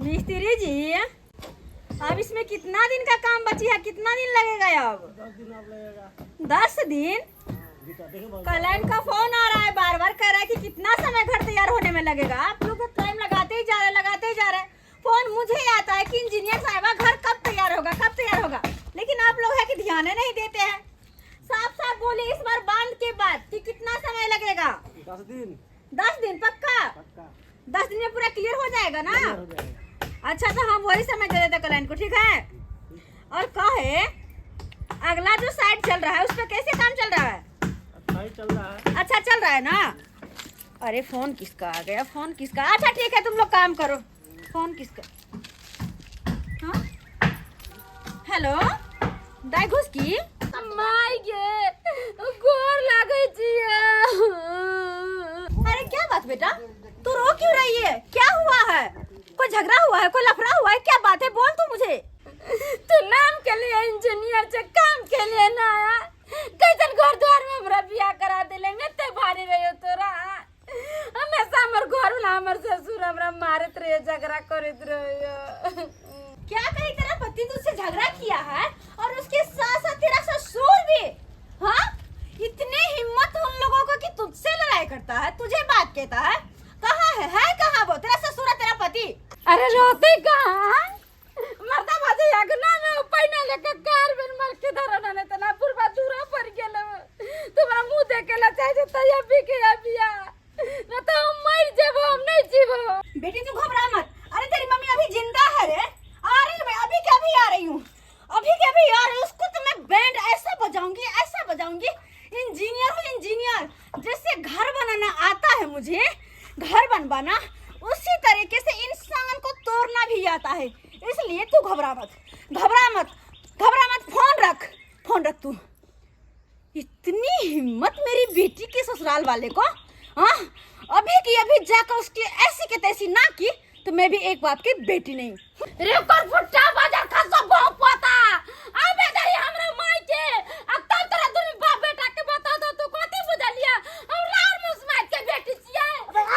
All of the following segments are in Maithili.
मिस्त्री जी, अब इसमें कितना दिन का काम बची है? कितना दिन लगेगा अब? 10 दिन अब लगेगा। 10 दिन? क्लाइंट का फोन आ रहा है, बार बार कह रहा है कि कितना समय घर तैयार होने में लगेगा। आप लोग टाइम लगाते ही जा रहे, लगाते ही जा रहे हैं। फोन मुझे आता है कि इंजीनियर साहिबा, घर कब तैयार होगा, कब तैयार होगा, लेकिन आप लोग है कि ध्यान ही नहीं देते हैं। साफ साफ बोलिए इस बार बांध के बाद कि कितना समय लगेगा। 10 दिन। 10 दिन पक्का? पक्का। 10 दिन में पूरा क्लियर हो जाएगा ना? क्लियर हो जाएगा। अच्छा, तो हम वही समय दे देते क्लाइंट को, ठीक है? और कहे, अगला जो साइट चल रहा है, उस पर कैसे काम चल रहा है? अच्छा ही चल रहा है। अच्छा चल रहा है ना? अरे, फोन किसका आ गया? फोन किसका? अच्छा, ठीक है, तुम लोग काम करो। फोन किसका? हाँ, हेलो, दाई घुसकी। माय गे, गोर लागै छियै। अरे, क्या बात बेटा, तू रो क्यों रही है? क्या हुआ है? कोई झगड़ा हुआ है? कोई लफड़ा हुआ है? क्या बात है, बोल तू मुझे। तू नाम के लिए इंजीनियर छे, काम के लिए ना आया। कैसन घर द्वार में हमरा बियाह करा देले, एते भारी रहियो तोरा। हमेशा हमर घर वाला, हमर ससुर हमरा मारत रहे, झगड़ा करत रहे। क्या कही, तेरा पति तुझसे झगड़ा किया है और उसके साथ साथ तेरा ससुर भी? हाँ, इतने हिम्मत उन लोगों को कि तुझसे लड़ाई करता है, तुझे बात कहता है? कहाँ है, है कहाँ वो तेरा ससुर और तेरा पति? अरे, रोते कहाँ? मर्दा बाजे अगना में पहिना लेके कार बेन मल के धरना ने तना पूर्वा दूरा पर गेल। तुम्हारा मुंह देखे ला चाहे छे तैया भी के बिया न तो हम मर जेबो, हम नहीं जीबो। बेटी, तू घबरा मत। अरे, तेरी मम्मी अभी जिंदा है रे। आ रही हूँ मैं, अभी के अभी आ रही हूँ, अभी के अभी आ रही हूँ। उसको तो मैं बैंड ऐसा बजाऊंगी, ऐसा बजाऊंगी। इंजीनियर हूँ इंजीनियर। जैसे घर बनाना आता है मुझे, घर बनवाना, उसी तरीके से इंसान को तोड़ना भी आता है। इसलिए तू घबरा मत, घबरा मत, घबरा मत। फोन रख, फोन रख तू। इतनी हिम्मत मेरी बेटी के ससुराल वाले को? हाँ, अभी की अभी जाकर उसकी ऐसी के तैसी ना की तो मैं भी एक बाप की बेटी नहीं। रे कर फुट्टा बाजार खसो बहु पोता, आबे दही हमरा माई के आ तब तोरा दुनू बाप बेटा के बता दो। तू कथी बुझलिया? हम रार मुस माई के बेटी छियै।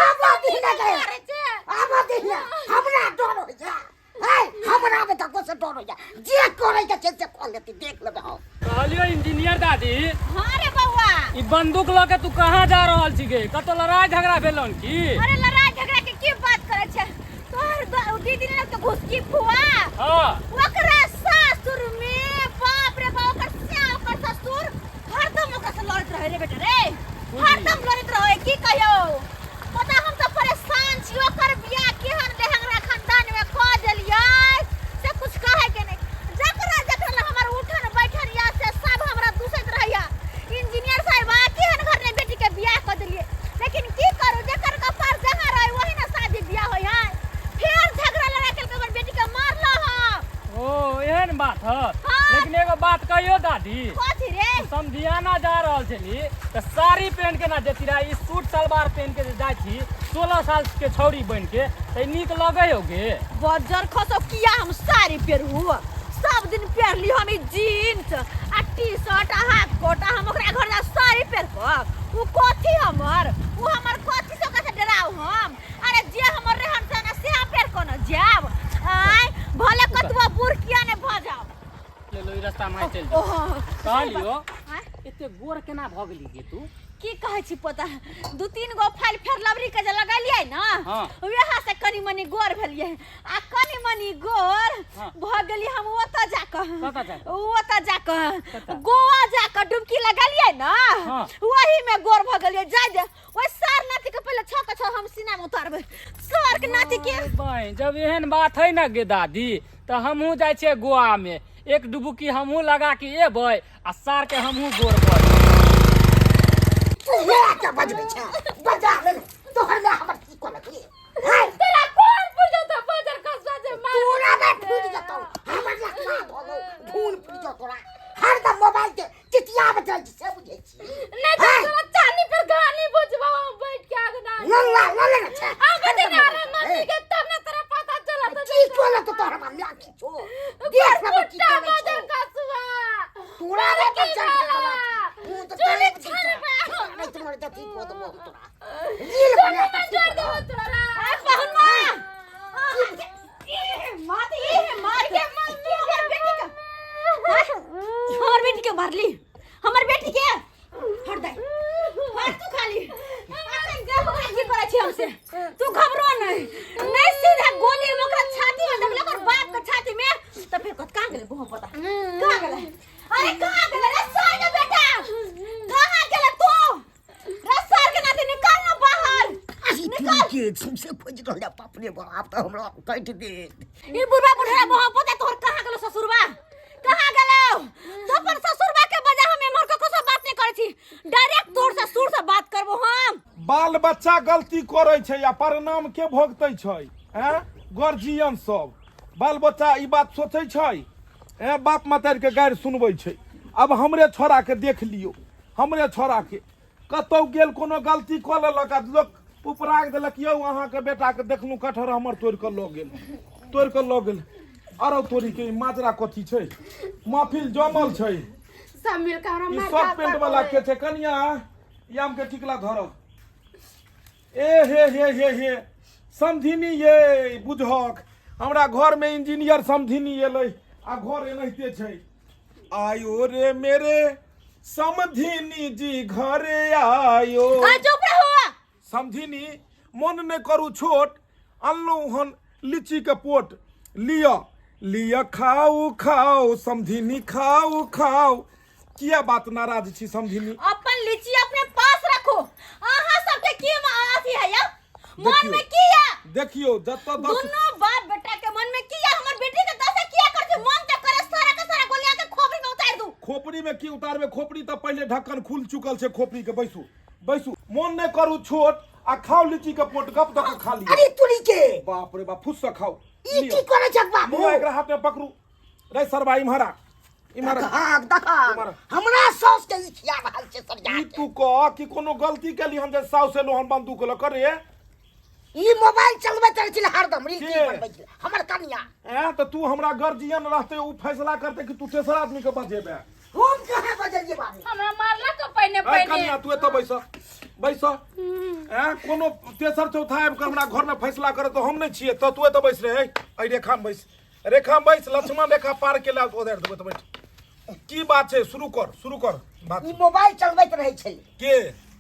आबो दिना गए। मारे छै। आबो दिना, हमरा डर हो जा है, हमरा बेटा को से डर हो जा। जे करे के छै से कर लेती, देख लेबे हम। कहलियो इंजीनियर दादी। हाँ रे बउआ। ई बंदूक लऽ के तू कहाँ जा रहल छी गे? कतौ लड़ाई झगड़ा भेलन की? अरे, लड़ाई झगड़ा के की बात करे छे? तोहर दीदी ने तो घुसकी फुआ, ओकरा सासुर में, बाप रे बाप, ओकर स्या, ओकर ससुर हरदम ओकरा से लड़त रहे रे बेटा रे, हरदम लड़त रहे। की कहियो पता, हम तो परेशान छी। ओकर बियाह केहन देहंगरा खानदान में कऽ देलियै से कुछ कहे के नहीं। जकरा जकरा लग हमर उठन बैठन या से सब हमरा दूसैत रहैया, इंजीनियर साहब, आ केहन घर ने बेटी के बियाह कऽ देलियै। लेकिन की करू, जेकर कपार जहाँ रहे वही ना शादी बियाह होय है। फेर झगड़ा लड़ा के हमर बेटी के मारलो हँ। ओ, एहन बात ह? हाँ। लेकिन एगो बात कहियो दादी? कथी रे? समधियाना जा रहल छली तऽ साड़ी पहिन के ना जेती रहे, ई सूट सलवार पहिन के जे जाइ छी 16 साल के छौड़ी बनि के, तऽ ई नीक लगै हो गे? बजर खसो, किया हम साड़ी पेरू? सब दिन पेरली हम ई जीन्स आ टी शर्ट आ हाफ कोट, आ हम ओकरा घर जा साड़ी पेर कऽ उ कथी हमर, उ हमर कथी से ओकरा से डराउ हम? अरे, जे हमर रहन सहन से हम पेर कऽ न जायब। आय भले कतबो बूढ़ किया ने भऽ जाओ। ले लो, ई रास्ता में चलि जाओ। ओहो। कहलियो, आँय? एते गोर केना भऽ गेली गे तू? की कहै छी पोता, दू तीन गो फाइल फेर लबरी के जे लगेलियै ने, वएह से कनी मनी गोर भेलियै आ कनी मनी गोर भऽ गेलियै हम ओतऽ जाकऽ। कतऽ जाकऽ? ओतऽ जाकऽ। कतऽ? गोवा जाकऽ डुबकी लगेलियै ने, वही में गोर भऽ गेलियै। जाय दे, ओहि सार नाती के पहिले छह के छह हम सीना में उतारबै, सार के नाती के। बहिन, जब एहन बात है ना गे दादी, तऽ हमहूँ जाइ छियै गोवा में, एक डुबुकी हमहूँ लगा के एबै आ सार के हमहूँ गोर भऽ जेबै। तू हमरा के बजबै छै? बजा ले ने, तोहर माय हमर की कहलक रे? हैं? तोरा कोन बुझत बाजार खसवा जे मार? तोरा में फूट जेतौ, हमर लखना भलो धून फूट जेतौ तोरा। हरदम मोबाइल के चिटिया बजल छी से बुझै छी। नहीं तो हैं? तोरा चानी पर घानी बुझबो बैठ के आगना। लल्ला लल्ला ने छै। आगे दिन आ रहा मम्मी के, तब ना तोरा पता चलत। की चलत तोहर मम्मी? की छो, देख लेबै की कुत्ता चलै छौ। बाजार खसवा। तोरा रे की बच्चा भेला? तू तो चोरी चले छान। नहीं तुम्हारे तो ठीक हो तो बहुत तोरा रील बना के जोड़ देबो तोरा। आय पहुनमा। सौंसे खोजि रहल यऽ। बाप रे बाप, तऽ हमरा काटि देत। ई बुढ़वा बुढ़ा मोहब्बत है तोहर। कहाँ गेलो ससुरबा, कहाँ गेलो? तो अपन ससुरबा के बजा हम एमहर ककरो से बात नहीं करै छी, डायरेक्ट तोर ससुर से बात करबो हम। बाल बच्चा गलती करै छै आ परिणाम के भोगतै छै? हैं, गार्जियन सब। बाल बच्चा ई बात सोचै छै? हैं, बाप मतारि के गारि सुनबै छै। आब हमरे छोड़ा के देख लियौ, हमरे छोड़ा के कतौ गेल, कोनो गलती कऽ लेलक आ लोक उपराग देलक, यौ अहाँके बेटाके देखलहुँ कटहर हमर तोड़ि कऽ लऽ गेल, तोड़ि कऽ लऽ गेल। अरौ तोरी के, ई माजरा कथी छै? महफिल जमल छै। सब मिलकर हमरा ई मार शर्ट पेंट वाला के छै? कनिया, ई आम के टिकला धरब। ए हे हे हे हे, समधिनी ये, बुझहक हमरा घर में इंजीनियर समधिनी एलै आ घर एनाहिते छै। आयो रे मेरे समधिनी जी घरे आयो। आ चुप रहो। समधिनी, मन नहि करू छोट, अनलहुँ हन लीची के पोट, लिअ लिअ, खाउ खाउ समधिनी, खाउ खाउ। किया बात नाराज छी समधिनी? अपन लीची अपने पास रखो। अहाँ सबके की अथी है या मन देखियौ। में की या? देखियौ, जतऽ दस दोनों बाप बेटा के मन में की या? हमर बेटी के दशा किया कर छै? मन त करे सारा के सारा गोलियां के खोपड़ी में उतार दू। खोपड़ी में की उतारबे? खोपड़ी तऽ पहिले ढक्कन खुल चुकल छै खोपड़ी के। बैसू बैसू, मन नहि करू छोट आ खाउ लीची के पोट, गप दऽ के खा लिअ। अरे तुरी के, बाप रे बाप, फुस से खाउ। ई लिअ। की करै छक बाबू? लिअ, एकरा हाथ में पकड़ू रे सरबा, इम्हर आ, इम्हर आ। देखहक देखहक, इम्हर। हमरा साउस के ई खिया रहल छै सरिया ई के। तू कह कि कोनो गलती केली हम जे साउस एलो हम बंदूक लऽ करे? ई मोबाइल चलबैत रहै छलै हरदम, रील के? बनबै छलै हमर कनिया। ऐं, तऽ तू हमरा गार्जियन रहते उ फैसला करते कि तू तेसर आदमी के बजेबे? हम कहाँ बजलियै बाबू? हमरा मारला तो पहिने ऐ पहिने। कनिया, तू एतऽ बैस बैस। ऐं, कोनो तेसर चौथा आबि कऽ हमरा घर में फैसला करे तऽ हम नहि छियै? तऽ तू एतऽ बैस रे, एहि रेखा में बैस, रेखा में बैस। लक्ष्मण रेखा पार के ला ओधर देबै तऽ बैठ। की बात छै? शुरू कर, शुरू कर बात। ई मोबाइल चलबैत रहै छलै। के?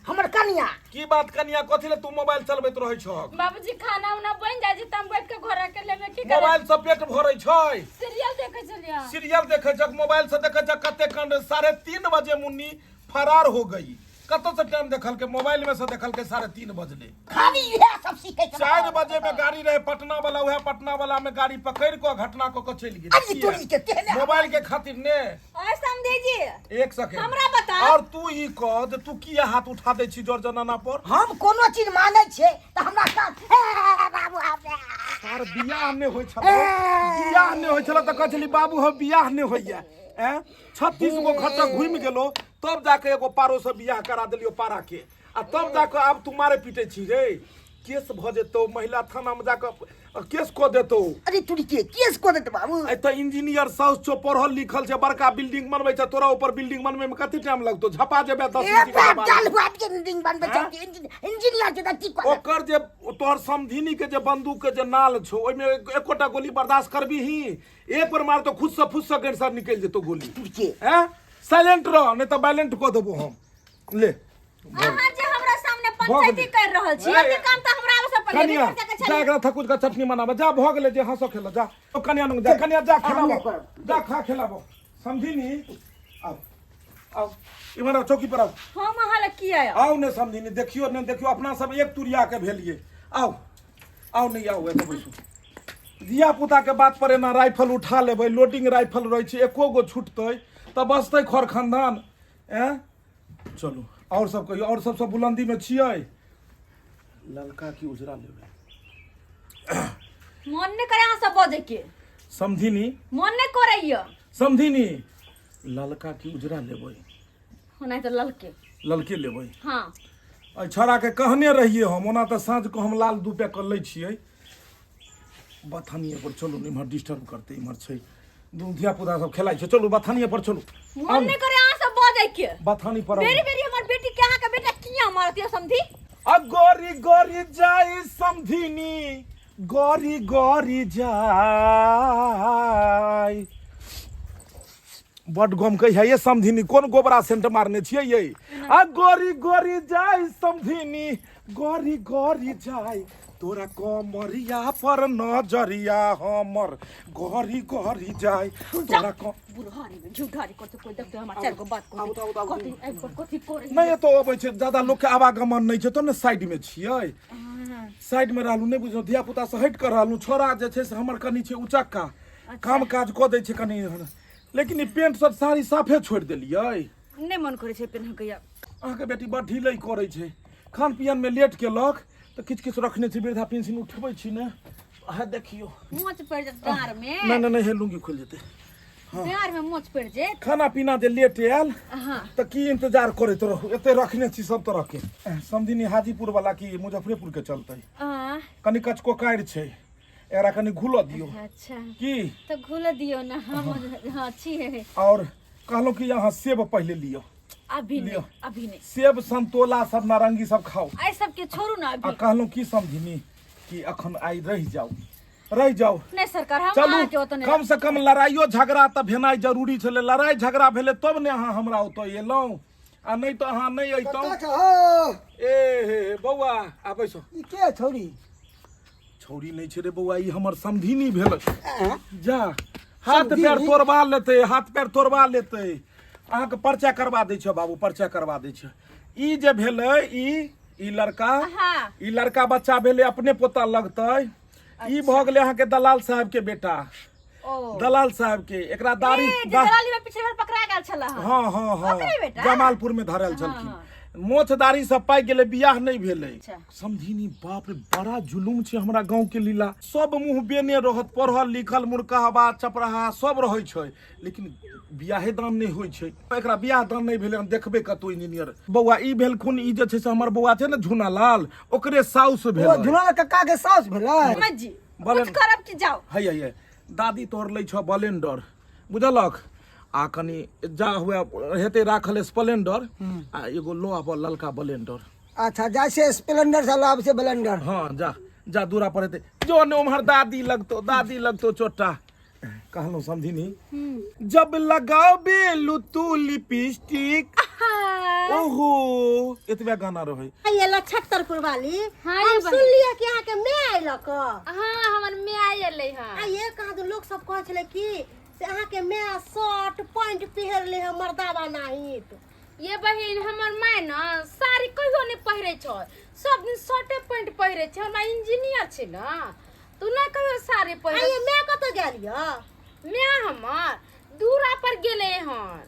हमर कनिया। की बात कनिया, कथी ले तू मोबाइल चलबैत रहै छहक? बाबूजी, खाना उना बन जाइ छै त हम बैठ के घर अकेले में की करब? मोबाइल से पेट भरै छै? सीरियल देखै छलियै। सीरियल देखै छक? मोबाइल से देखै छक? कते कांड, 3:30 बजे मुन्नी फरार हो गई। कतऽ से टाइम देखल के? मोबाइल में से देखल के 3:30 बजले। खाली इएह सब सीखै छलै। 4 बजे में गाड़ी रहे पटना वाला, उएह पटना वाला में गाड़ी पकड़ कऽ घटना कऽ के चलि गेल। अरे तोरी के, तेहने मोबाइल के खातिर ने। और समझे जी, एक सेकेंड, हमरा बताओ। और तू ई कह जे तू किया हाथ उठा दै छी जर जनाना पर? हम कोनो चीज मानै छियै तऽ हमरा कान हे बाबू हमरा तार बियाह नहि होइ छल, बियाह नहि होइ छल तऽ कहै छली, बाबू हम बियाह नहि होइया। ऐं, 36 गो खर्चा घुमि गेलो, तब जाके एगो पारो से बियाह करा देलियो पारा के, आ तब जाके आब तू मारे पीटे छी रे। केस भऽ जेतौ, महिला थाना में जाके केस कऽ देतौ। अरे तुरी के, केस कऽ देतै बाबू? आइ तऽ इंजीनियर साउस छौ, पढ़ल लिखल छै, बड़का बिल्डिंग बनबै छै। तोरा ऊपर बिल्डिंग बनबै में कते टाइम लगतौ? झपा जेबे 10 ए मिनट के बाप बाद। डाल हुआ बिल्डिंग बनबै छै। इंजीनियर छै तऽ की करत? ओकर जे तोहर समधिनी के जे बंदूक के जे नाल छौ, ओहिमे एकोटा गोली बर्दाश्त करबीही? एक बेर मार तो खुद से फुस से गैर सर निकलि जेतौ गोली। तुरी के। हैं, साइलेंट रह, नहीं तऽ वायलेंट कऽ देबो हम। ले। अहाँ जे हमरा सामने भऽ पंचायती गेलै। कर रहल छी, ए, एते काम तऽ हमरा आबै से पहिले कनिया भी कर सकै जा, छलियै। एकरा थकुच के चटनी बनाबे जा। भऽ गेलै जे हंसो खेल जा। ओ कनिया नुक जा, कनिया जा, खेलाबो जा, खा, खेलाबो। समझिनी, आउ आउ, इम्हर आउ, चौकी पर आउ। हम अहाँ लग किया आयब? आउ ने समझिनी, देखियो ने, देखियो, अपना सब एक तुरिया के भेलिए। आउ आउ, नहि आउ, एतऽ बैसू। धिया पुता के बात पर एना राइफल उठा लेबै? लोडिंग राइफल रहै छै, एको गो छुटतै तऽ बसतै खर खानदान। एँ, चलू, आओर सब कहियौ, आओर सबसँ बुलन्दीमे छियै? ललका की उजरा लेबै? मन नहि करे अहाँ सब बजै के। समधिनी, मन नहि करैया। समधिनी, ललका की उजरा लेबै? ओना तऽ ललके। ललके लेबै? हाँ। एहि छौड़ाके कहने रहियै हम। ओना तऽ साँझ कऽ हम लाल 2 पैक लै छियै। बथानिए पर चलू ने, इम्हर डिस्टर्ब करतै। इम्हर छै दुनू धिया पुता सब खेलाइ छै। चलू, बथानिए पर चलू। मन नहि करे अहाँ सब बजै के। बथानी पर आउ। बेरी बेरी हमर बेटी के अहाँ के बेटा किया मारत यौ समधी? आ गोरी गोरी जाई समधिनी, गोरी गोरी जाई। बड गम कहै है ये समधिनी, कोन गोबरा सेंट मारने छियै ये? आ गोरी गोरी जाई समधिनी, गरी गरी जाय तोरा कमरिया पर नजरिया हमर गरी गरी जाय तोरा क बुढ़ारी में झूठारी करते कोई देखते हमार चार गो बात आउ, आउ, आउ, कथी कथी कथी करे नहि एतऽ अबै छै ज्यादा लोकके आवागमन नहि छै तब ने साइडमे छियै। साइडमे रहलहुँ नहि बुझलहुँ, धिया पुतासँ हटि कऽ रहलहुँ। छोड़ा जे छै से हमर कनि छै उचक्का, काम काज कऽ दै छै कनि, लेकिन ई पेंट शर्ट साड़ी साफे छोड़ि देलियै। नहि मन करै छै पेन्ह के। अहाँके बेटी बड़ ढिलै करै छै, खान पियनमे लेट केलक तऽ किछु किछु रखने छी, वृद्धा पेंशन उठबै छी ने, हे देखियौ। मोच पड़ि जायत डाँर में। नहि नहि नहि, हे लुङ्गी खुलि जेतै। डाँर में मोच पड़ि जायत। खाना पीना जे लेट आयल हाँ तऽ की इंतजार करैत रहू, एते रखने छी सब तरह के। समधिनी हाजीपुर वाला की मुजफ्फरेपुर के चलतै? आ, कनि कचकोकारि छै, एकरा कनि घुलऽ दियौ। अच्छा की तऽ घुल दियौ ने, हम हाँ छियै। और कहलहुँ कि अहाँ सेब पहिले लिअ। अभी नहीं। लिअ। अभी नहीं। सेब संतोला सब नारंगी सब खाउ। एहि सबके छोड़ू ना आ अभी। कहलहुँ की समधिनी कि अखन आइ रहि जाउ, रहि जाउ। नहीं सरकार, हम चलू अहाँके ओतऽ नहि। कम से कम लड़ाइयो झगड़ा तऽ भेनाइ जरूरी छलै। लड़ाइ झगड़ा भेलै तब ने अहाँ हमरा ओतऽ एलहुँ, आ नहि तऽ अहाँ नहि अइतहुँ। कतऽ छहो? ए हे हे, बौआ आबै छौ। ई के छौरी? छौरी नहि छै रे बौआ, ई हमर समधिनी भेल। आँय? जा हाथ समधिनी? पैर तोड़बा लेतै, हाथ पैर तोड़बा लेतै। अहाँके पर्चा करवा दै छै बाबू, पर्चा करवा दै छै। ई जे भेलै ई लड़का, हाँ। ई लड़का बच्चा भेलै, अपने पोता लगतै। ई भऽ गेलै अहाँके दलाल साहब के बेटा। ओ दलाल साहब के एकरा दाढ़ी ए, जे दलाली में पिछले बार पकड़ा गेल छला। हाँ हाँ हाँ, ओकरे बेटा? जमालपुर में धरल छलखिन। मोछ दाढ़ी सब पाकि गेलै, बियाह नहि भेलै। अच्छा। समधिनी बाप रे बड़ा जुलुम छै हमरा गाँव के लीला। सब मुँह बेने रहत, पढ़ल लिखल मुर्खहबा चपराहा सब रहै छै, लेकिन बियाहे दान नहि होइ छै। एकरा बियाह दान नहि भेलै, हम देखबै कतौ इंजीनियर। बौआ ई भेलखुन, ई जे छै से हमर बौआ छै ने झुना लाल, ओकरे साउस ओ भेलै। झुना कक्का के साउस भेलै। समझ जी बलेन- कुछ करब कि जाओ? है है है, दादी तोहर लै छौ बलेंडर बुझलक, आ कनि जा हुए हेतै राखल स्प्लेंडर, आ एगो लो आबऽ ललका बलेंडर। अच्छा, जाइ छै स्प्लेंडर से लाभ छै ब्लेंडर। हाँ जा जा, दूरा पर हेतै जो ने उम्हर दादी लगतो, दादी लगतो चोटा। कहलहुँ समधिनी जब लगाओ बेलू तू लिपस्टिक, ओहो एतबे गाना रहै। ये लछत्तरपुर वाली। हाँ, हम ये बहिन। सुनलियै कि अहाँके my अयलक। हाँ, हमर my अयलै हँ। आ ये कहाँ दू लोक सब कहै छलै कि से अहाँके my shirt pant पहिरले है मर्दाबा नाहित। ये बहिन, हमर my न साड़ी कहियो नहि पहिरै छै, सब दिन शर्टे पैंट पहिरै छै। हमर my engineer छै ने, तू नहि कहियो साड़ी आ पहिरै। ये my कतऽ गेल यऽ? My हमर दूरा पर गेलै हन,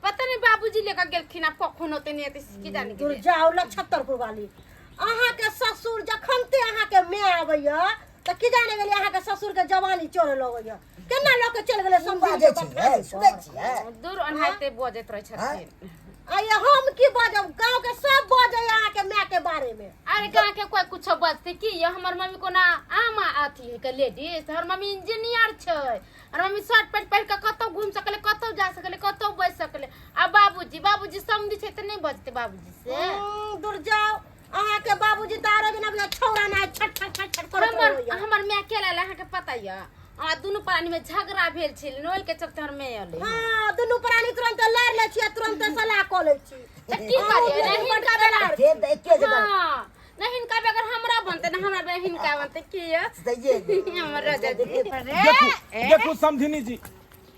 पता नहीं बाबूजी लेकर गेलखिन, आब कखन होते नहीं हेतै की जाने दूर गेलै। जाउ लछत्तरपुर वाली, अहाँके ससुर जखनते अहाँके my आबैया तऽ की जाने गेलियै अहाँके ससुर के जवानी चढ़े लगैया, केना लऽ के चलि गेलै समधिन बाजै के छै बखान ए, सुनै पर। छियै? दूर ओनाहिते बजैत रहै छथिन। आ ये हम की बजब, गाँव के सब बजैया अहाँके my के बारे में। अरे गाँव के कोई कुछो बजते की, ये हमर मम्मी कोना आम अथी है के लेडीज, हमर मम्मी इंजीनियर छै, हमर मम्मी शर्ट पैंट पहिर के कतौ घूम सकले, कतौ जा सकले, कतौ बैस सकले। आ बाबूजी, बाबूजी समझी छै तऽ नहि बजते बाबूजी से। दूर जाओ, अहाँके बाबूजी तऽ आरो जेना बुझाय छौड़ा ना छट छट छट छट करैत हमर रहैया। हमर my के लाल अहाँके पता यऽ, आ दुनू प्राणी में झगड़ा भेल छलै ने, ओहि के चलते हमर my अलै। हाँ, दुनू प्राणी तुरंत लड़ लै छी आ तुरंत सलाह कऽ लै छी। तऽ की करियै ने हिनका बगैर? फेर तऽ एके जगह। हाँ, नहि हिनका बगैर हमरा बनतै, ने हमरा बगैर हिनका बनतै की यऽ? सहिए। हमर राजा जी। देखू देखू समधिनी जी,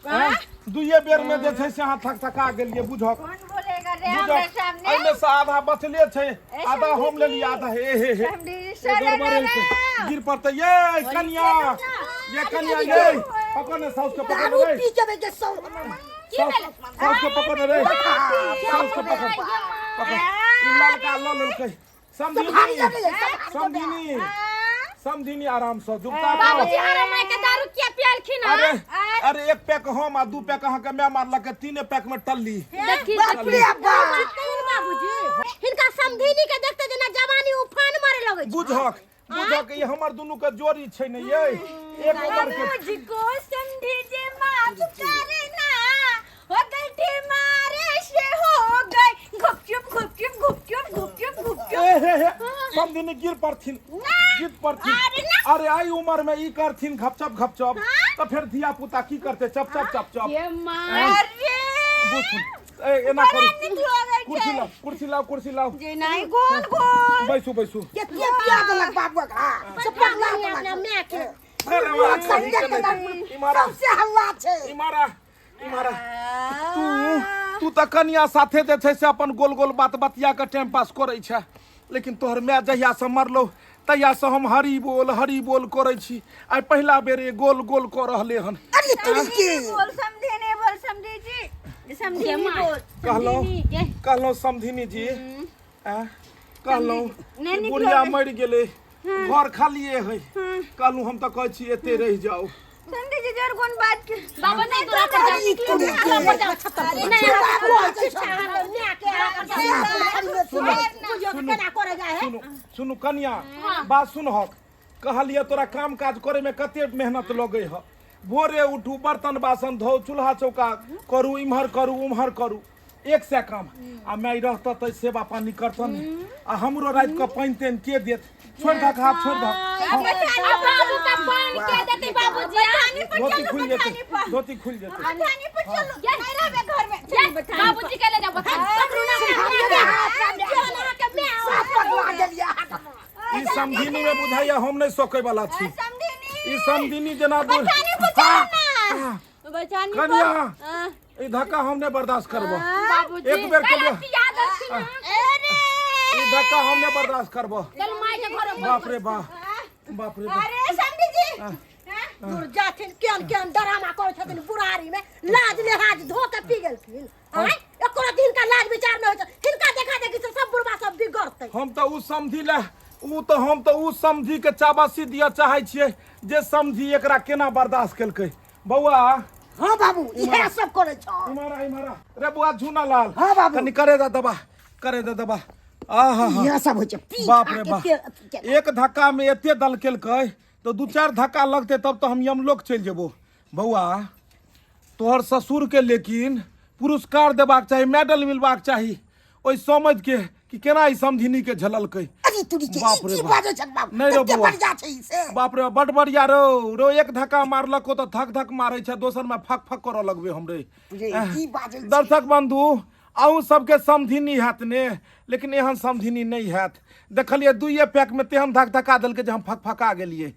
आँय, दुइये बेर में जे छै से अहाँ थकथका गेलियै बुझक। कौन बोलेगा रे हमरा बुझक सामने? एहिमे से आधा बचले छै, आधा हम लेलियै, आधा हे हे हे। समधी ए, शरण गड़बड़ छै। गिर पड़तै ये कनिया, ये कनिया ये पकड़ ने साउस के, पकड़ दारू रे पी जेबै के सब हमर। की भेलै? साउस के पकड़ रे, साउस के पकड़ पकड़, ई ललका लऽ लेलकै। समधिनी भारी लगैए, सब भारी। समधिनी समधिनी आराम से जुगता बाबूजी हमरा माय के दारू किया पियालखिन हन? अरे अरे, एक पैक हम आ दू पैक अहाँके my मारलक, तीने पैक में टल्ली। देखी। बाप रे बाप। कहियौ बाबूजी, हिनका समधिनी के देखते जेना जवानी उफान मारे लगै छै। बुझक बुझक, ई हमर दुनू के जोड़ी छै ने ये, एक उमर के। मुझको समझे जे माफ करना, हो गलती मारे से हो गई, घुपचुप घुपचुप घुपचुप घुपचुप घुपचुप। ए हे हे, समधिनी गिर पड़थिन, गिर पड़थिन। अरे ना। अरे आई उम्र में ई करथिन घपचप घपचप तऽ फेर धिया पुता की करते? चप चप चप चप। ये माँ। अरे बुझथिन। ए, एना बड़ा करू नीक लगै कुर्सी छै लाउ कुर्सी लाउ कुर्सी लाउ जे नहीं गोल गोल बैसू बैसू केते पिया देलक बाबू एकरा से पगला अपना देलक माय के अरे वाह, कहीं के नहीं। इमारा सबसे हल्ला छै इमारा इमारा तू तू तऽ कनिया साथे जे छै से अपन गोल गोल बात बतिया के टाइम पास करै छै लेकिन तोहर माय जहिया से मरलो तहिया से हम हरी बोल हरी बोल करै छी आइ पहिला बेर ई गोल गोल कऽ रहले हन अरे तुरी के बोल समझे नहीं बोल समझे जी समझे नहीं बोल कहलहुँ समझे नहीं। कहलहुँ समधिनी जी आँ, कहलहुँ नहि कि नीक बुढ़िया लगै। मरि गेलै घर खालिए है कहलहुँ हम तऽ कहै छी एते रहि जाउ समझे जी जर कोन बात के बाबा नहीं तोरा पर जाओ अरे तुरी के पर जाओ नहीं बाबू अहाँके माय के बुझियौ कि केना करे जाइ है सुनू सुनू कनिया बात सुनहक कहलिए तोरा काम काज करे में कते मेहनत लगै ह भोरे उठू बर्तन बासन धो चूल्हा चौका करू इम्हर करू उम्हर करू एक सए काम आ माय रहत तऽ सेवा पानी करतन आ हमरो राति कऽ पानि तानि के देत छोड़ि दहक हाथ छोड़ि दहक अब बाबू का पान के देते बाबूजी बथानी पर धोती चलू खुलि बथानी जेतै पर धोती खुलि जेतै बथानी पर चलू नहीं रहबे घर में चलू बथानी बाबूजी के ले जाओ बता सब पगला गेलियै अहाँ ई समधिनी में बुझाइया हम नहि सकै वाला छी समधिनी ई समधिनी जेना बुढ़ बथानी पर चलू ना बथानी पर कनिया हाँ। ई धक्का हम नहि बर्दाश्त करबो बाबूजी एक बेर के चल लिए पिया दलथिन अरे ई धक्का हम नहि बर्दाश्त करबो चल माय के घर बाप रे बाप बाप रे बाप अरे समधी जी दूर जाथिन केहन केहन डरामा करै छथिन बुढ़ारी में लाज लिहाज धो के पी गेलखिन आँय एको दिन का लाज विचार नहि होइ छै हिनका देखा देखी से सब बुढ़बा सब बिगड़तै हम तऽ उ समझी ले उ तऽ हम तऽ उ समझी के चाबासी दिअ चाहै छियै जे समझी एकरा केना बर्दाश्त केलकै बौआ हाँ बाबू इएह सब करै छौ इम्हर आ इम्हर आ रे बौआ झूना लाल हाँ बाबू। कनि करे दे दबा करे दे दबा आहा हा इएह सब होइ छै पी बाप खा रे के बाप तेल अथी केलक। एक धक्का में एते दल केलकै तऽ दू चारि धक्का लगतै तब तऽ हम यमलोक चलि जेबो बौआ तोहर ससुर के लेकिन पुरस्कार देबाक चाही मेडल मिलबाक चाही ओहि समझ के कि केना ई समधिनी के झललकै अरे तुरी के बाप ई रे की बाप। बाजै छक बाबू नहि रौ कते बौआ। बढ़िया छै ई से बाप रे बड बढ़िया रो रो एक धक्का मारलको तऽ थक थक मारै छै दोसर में फक फक करऽ लगबे हमरे रे, की बाजै छी? दर्शक बंधु अहूँ सबके समधिनी हैत ने लेकिन एहन समधिनी नहि हैत देखलियै दुइये पैक में तेहन धक धका देलकै जे हम फक फका गेलियै।